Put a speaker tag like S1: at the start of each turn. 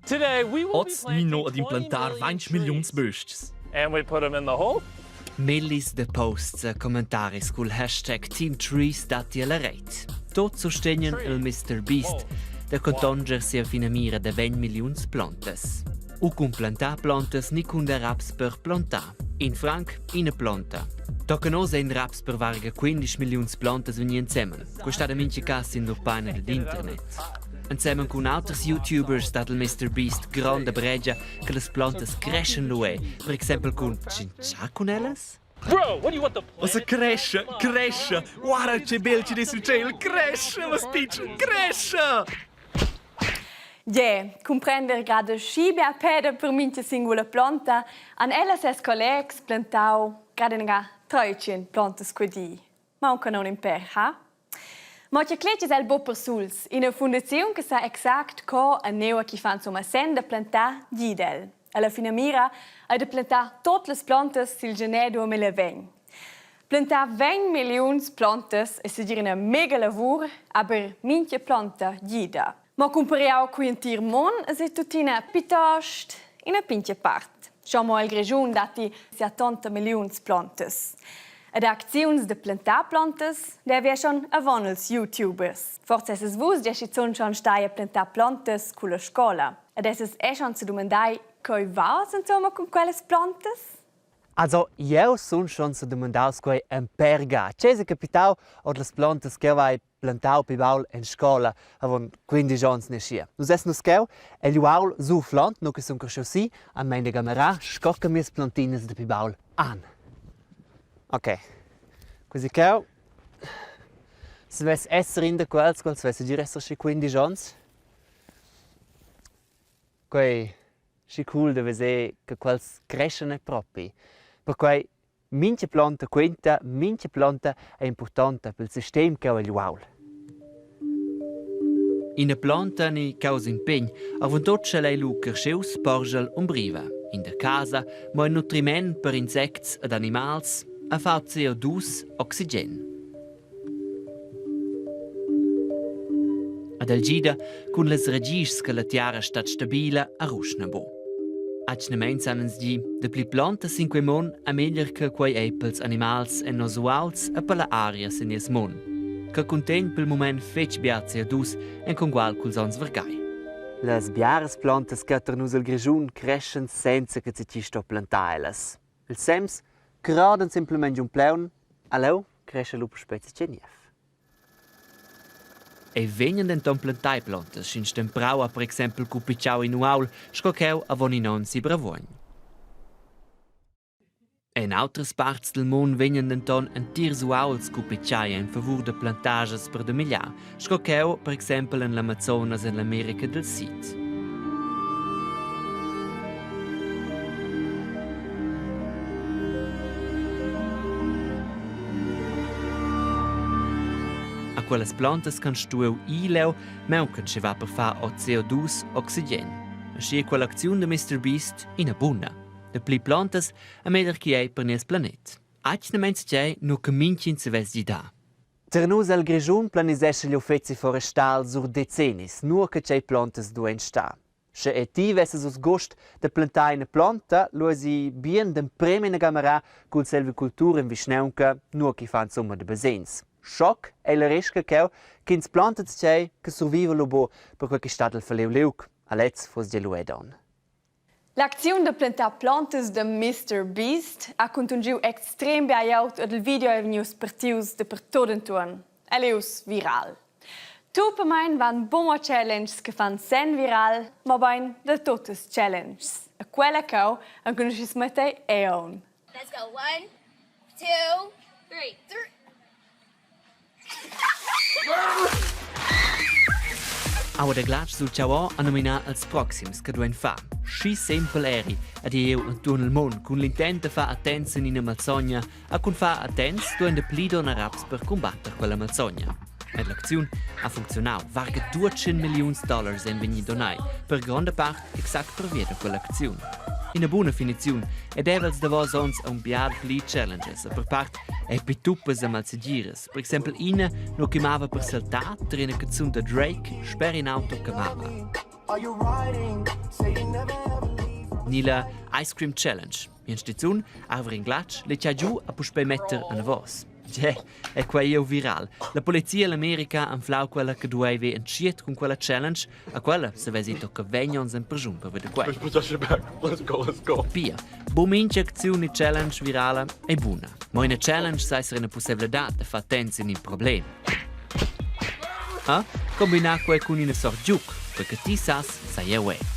S1: Oz gnin no ad implantar 20 milliuns bös-chs.
S2: Millis de posts e commentaris cul hashtag TeamTrees datti alla reit. Tot sustegnan il Mr Beast da contonger sia finamira da 20 milliuns plantas. U cun plantar plantas ni cun dar raps per plantar. In franc, ina planta. Tochen oz ein raps per varga 15 milliuns plantas vegni ensemen. Questa da mintga cas sin lur pagina d'internet. Ensemen cun auters youtubers dat il Mr Beast gronda bregia che las plantas creschan lu è, per exempel cun tschintschar cun ellas.
S1: Ossa crescha, crescha! Guarda che bel che es il tschel! Crescha, mas pitschen, crescha!
S3: Gie, cumprender grad aschi bia peda per mintga singula plonta han ella ses collegs plantau grad inaga treitschien plontas quei di. Maunca non in pèr, ha? Mo che cletg es el buc persuls. Ina fundaziun che sa exact co e nua chi fan insomma sen da plantar gida el. Alla finamira ei da plantar tot las plantas sil gener 2020. Plantar 20 milliuns plantas è segir ina mega lavur, aber mintga planta gida. Ma cumpariau cugl entir mund es ei tuttina piuttost ina pintga part. Scha mo el Grischun datti siatonta milliuns plontas. Ed acziuns da plantar plontas devi er schon avon ils youtubers. Forsa esses vus gia schizun schon stai a plantar plontas culla scola. Ed esses er schon sedumandai coi va insomma cun quellas plontas?
S2: Also jeu sun schon sedumandaus quei emper ga. Tgei ei capitau ord las plontas ch'jeu hai plantau pli baul en scola avon 15 onns neschia. Nus essen nus cheu egl uaul Suflont, nu che sun creschiu si, a mein da gamerar sco che mias plantinas da pli baul han. Ok, quasi cheu savess esser in da quels, quels vess segir esser schi 15 onns. Quei schi cool da veser che quels creschan è propi. Perquei Mincha planta quinta, mincha planta è impurtanta pel sistem ch'eu egl uaul. Ina planta ni causa in pegn, avontut sch'el ei lu carschius porgel umbriva. In da casa, mo in nutriment per insects ed animals, ha fatg CO2 oxigen. Ad el gida cun las ragischs che la tiara stat stabila a ruschna bu. Atgnamein san ins dir, dapli plontas sin quei mund a meglier che quei ei pels animals en nos uauls e per la aria sin nies mund, che cuntegn pel mument fetg bia CO2 en congual culs onns vargai. Las biaras plantas che tar nus el Grischun creschan senza che ti sto plantar ellas. Ils sems crodan simplamain giun plaun, a leu crescha lu puspei zatgei niev. Ei vegnan denton plantai plontas sch'in stemprau ha per exempel cupitgau in uaul sco cheu avon in onn si Bravuogn. En autras parts dil mund vegnan denton entirs uauls cupitgai en favur da plantagias per domigliar, sco cheu per exempel en l'Amazonas en l'America del Sid. A quellas plantas ch'han stuiu ir leu mauncan sche va per far CO2 oxigen. Aschia è quell'acziun da Mr Beast ina buna. Dapli plantas e meglier che ei per nies planet. Atgnamein tgei nu che mintgin savess gidar. Ter nus el Grischun planisescha igl uffeci forestal sur decennis, nua che tgei plontas duein star. Sche è ti vesses uss gust da plantar ina plonta, lu eisi bien d'emprem ina gamera cul selvicultur en vischnaunca, nua ch'i fa insumma da basegns. Schoc ei la resca cheu ch'ins planta tgei che surviva lu buc perquei che stat el falliu liug. A lez fuss gie lu era donn.
S3: L'acziun da plantar plantas da Mister Beast ha cuntunschiu extrem bia glieud ed il video ei vegnius partius dapertut entuorn. El ei uss viral. Tupamein van buca challenges che fan senn viral, mobein da tuttas challenges. E quella cheu enconuschis matei aunc.
S4: Let's go. One, two, three. Three.
S2: Aua da glatsch sul chau ha nominà als proxims che duain far. Schi sempel eri ad ir enturn il mund cun l'intent da far attents en ina malsogna a cun far attents duain dapli donar raps per cumbatter quella malsogna. Ed l'acziun ha funcziunau. Varga 200 milliuns dollars èn vegnì donai, per gronda part exact pervia da quell'acziun. Ina buna finiziun ed era els davos onns aunc bia pli challenges e per part Ei pituppas e malsegiras. Per exempel ina nu che mava per saltar tar ina canzun da Drake sper in auto che mava. Ni la Ice Cream Challenge. In stizun arver in glatsch, le giu a puspei metter anavos. Tge, è quei eu viral. La polizia l'America anflau quella che dueva entschiet cun quella challenge, a quella se vesi tocca vegn ons en preschun per veder quei.
S1: Let's go, let's go.
S2: Pia, bu mincha acziun e challenge virala è buna. Ma ina challenge sa esser ina pussebladad da far attent sin in problem. Ha? Combinar quei cun ina sort giuc, quei che ti sas, sai jeu è.